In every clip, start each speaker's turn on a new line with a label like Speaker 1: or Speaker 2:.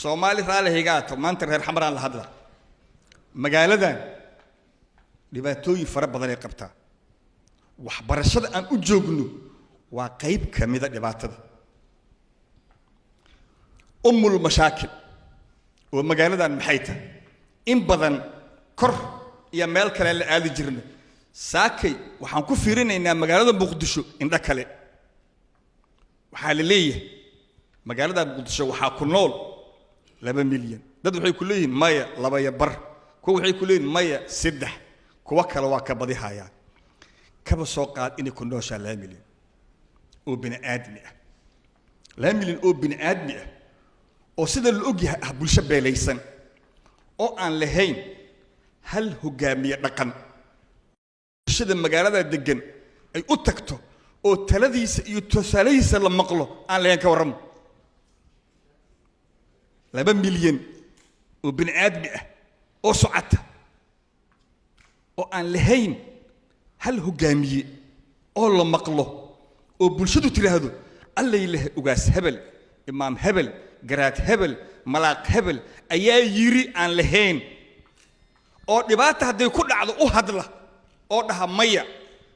Speaker 1: Soomaali raalli higaato, maanta reer Xamaraan la hadla. Magaaladan dhibaatooyin fara badan ay qabtaa. Waxbarashada aan u joogno waa qayb ka mida dhibaatada. Ummul mashaakil oo magaaladan maxay tahay? In badan kor iyo meel kale la aadi jirnay. Saakay waxaan ku fiirinaynaa magaalada Muqdisho indho kale. Waxaa la leeyahay magaalada Muqdisho waxaa ku nool 2 milyan. Dad waxay ku leeyihiin maya 2.5, kuwa waxay ku leeyihiin maya 3, kuwa kale waa ka badihayaan. Kaba soo qaad inay ku nooshaa 2 milyan oo bini aadmi ah, 2 milyan oo bini aadmi ah oo sida la ogyahay ah bulsho beelaysan oo aan lahayn hal hogaamiye dhaqan. Bulshada magaalada degan ay u tagto oo taladiisa iyo tusaalihiisa la maqlo aan lahayn. Ka warramo 2 milyan oo bini aadmi ah oo socota oo aan lahayn hal hogaamiye oo la maqlo oo bulshadu tiraahdo allay leh ugaas hebel, imaam hebel, garaad hebel, malaaq hebel ayaa yiri aan lahayn, oo dhibaata hadday ku dhacdo u hadla oo dhaha maya.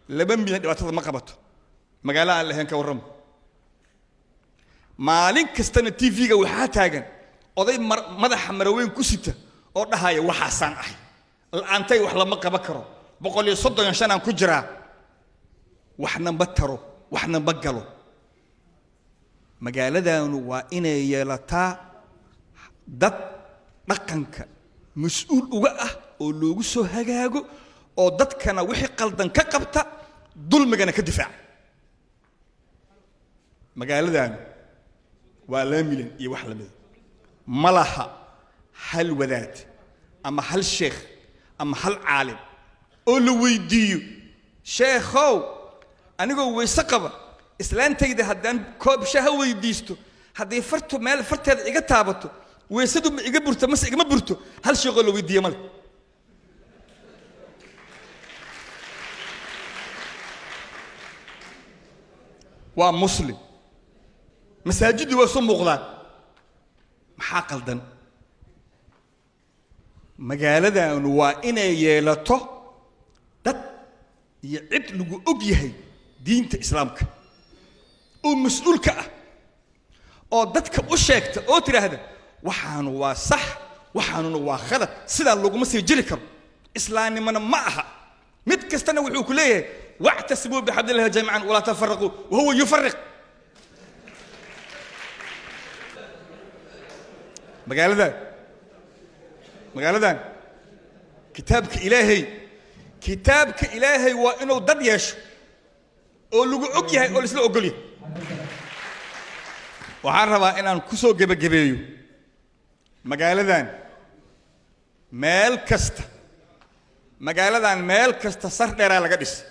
Speaker 1: 2 milyan dhibaatada ma qabato magaalo aan lahayn. Ka warramo maalin kastana TV-ga waxaa taagan oday madaxa maraweyn ku sita oo dhahaya waxaasaan ahay, la'aantay wax lama qaban karo, 135 aan ku jiraa, waxna ma taro, waxna ma galo. Magaaladanu waa inay yeelataa dad dhaqanka mas-uul uga ah oo loogu soo hagaago oo dadkana wixii qaldan ka qabta, dulmigana ka difaaca. Magaaladanu waa 2 milyan iyo wax lamida, ma laha hal wadaad ama hal sheekh ama hal caalim oo la weydiiyo, sheekhow anigoo weyse qaba islaantayda haddaan koob shaha weydiisto, hadday fartu meel farteeda iga taabato, weysadu ma iga burto mase igama burto? Hal sheekoo la weydiiye male. Waa muslim, masaajiddu waa soo muuqdaan. Maxaa qaldan? Magaaladanu waa inay yeelato dad iyo cid lagu og yahay diinta islaamka oo mas-uul ka ah oo dadka u sheegta oo tidhaahda waxaanu waa sax, waxaanuna waa khalad, sidaa laguma sii jiri karo, islaamnimona ma aha. Mid kastana wuxuu ku leeyahay wactasimuu bixablillahi jamiican walaa tafaraquu, wahuwa yufariq. Magaaladan, magaaladan kitaabka ilaahay, kitaabka ilaahay waa inuu dad yeesho oo lagu og yahay oo laisla ogol yahay. Waxaan rabaa inaan ku soo gebagabeeyo magaaladan meel kasta, magaaladan meel kasta sar dheeraa laga dhisay,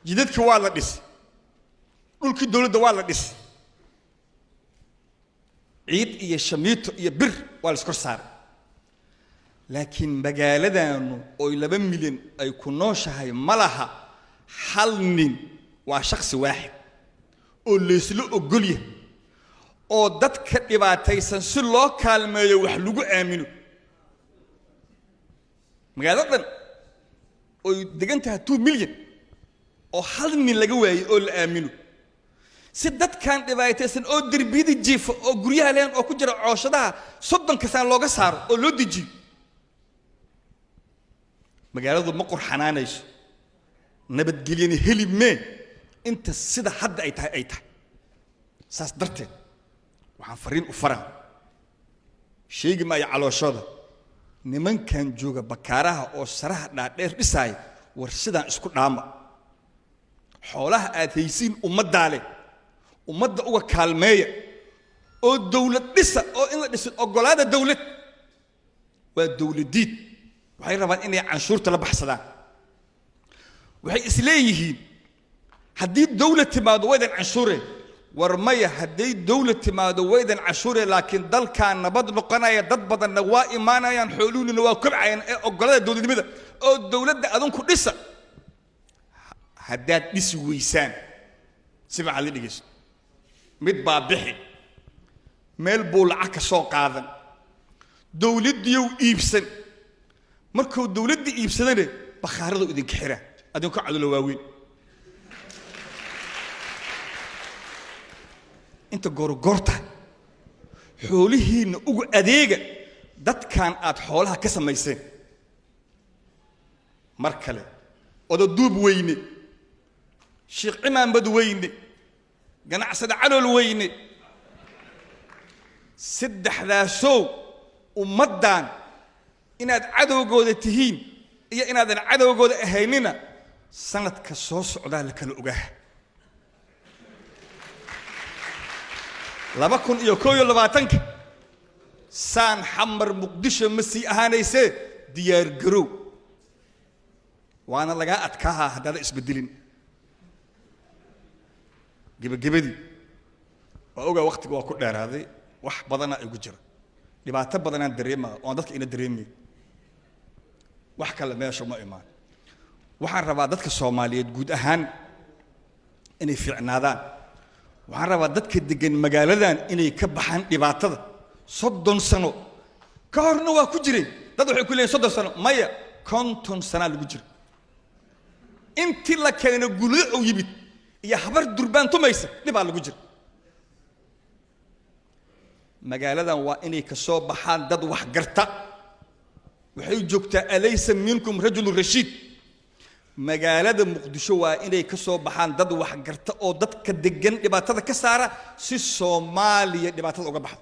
Speaker 1: jidadka waa la dhisay, dhulkii dowladda waa la dhisay, ciid iyo shamiito iyo bir waa la iskor saaray. Laakiin magaaladanu oy 2 milyan ay ku nooshahay ma laha hal nin, waa shaksi waaxid oo laysla ogol yahay oo dadka dhibaataysan si loo kaalmeeyo wax lagu aamino. Magaalada dhan oy degan tahay 2 milyan oo hal nin laga waayey oo la aamino si dadkan dhibaataysan oo derbiyada jiifa oo guryaha leen oo ku jira cooshadaha 30ka sana looga saaro oo loo dejiyo. Magaaladu ma qurxanaanayso, nabadgelyana heli mee inta sida hadda ay tahay ay tahay. Saas darteed waxaan fariin u faraa, sheegi maayo calooshooda, nimankan jooga bakaaraha oo saraha dhaadheer dhisaaya, war sidaan isku dhaama. Xoolaha aad haysiin ummaddaa leh, ummadda uga kaalmeeya oo dawlad dhisa, oo in la dhisin oggolaada dawlad waa dawladiid. Waxay rabaan inay canshuurta la baxsadaan. Waxay isleeyihiin haddii dawlad timaado waydan canshuure. War maya, hadday dawlad timaado waydan canshuure, laakiin dalkaa nabad noqonaya, dad badanna waa imaanayaan, xooluhunina waa kobcayaan. Ee oggolada dawladnimada oo dawladda adinku dhisa. Haddaad dhisi weysaan, si fiican la dhegeyso, mid baa bixi Meel buu lacag ka soo qaadan, dowladdiyow iibsan. Markuu dowladda iibsadana bakhaaradu idinka xiraa, adinku cadulo waaweyn. Inta goorgoorta xoolihiinna ugu adeega dadkan aad xoolaha ka samayseen. Mar kale odaduub weyne, Sheekh Cimaanbad weyne, ganacsada calool weyne, saddexdaasow ummaddan inaad cadowgooda tihiin iyo inaadan cadowgooda ahaynina sanadka soo socdaa la kala ogaa. 2021-ka saan Xamar Muqdisho ma sii ahaanaysee, diyaar garow, waana lagaa adkaahaa haddaadan isbedelin. Gebagabadii waa ogaa, waktiga waa ku dheeraaday, wax badanaa igu jira, dhibaato badanaan dareemaa oon dadka ina dareemayn. Wax kale meesha ma imaan. Waxaan rabaa dadka Soomaaliyeed guud ahaan inay fiicnaadaan. Waxaan rabaa dadka degan magaaladan inay ka baxaan dhibaatada 30 sano ka horna waa ku jireen. Dad waxay ku leeyihin 30 sano, maya, 50 sanaa lagu jira. Intii la keeno guldo uu yimid iyo habar durbaan tumaysa dhibaa lagu jira. Magaaladan waa inay ka soo baxaan dad wax garta. Waxay joogtaa alaysa minkum rajulun rashiid. Magaalada Muqdisho waa inay ka soo baxaan dad wax garta oo dadka degan dhibaatada ka saara si Soomaaliya dhibaatada uga baxdo.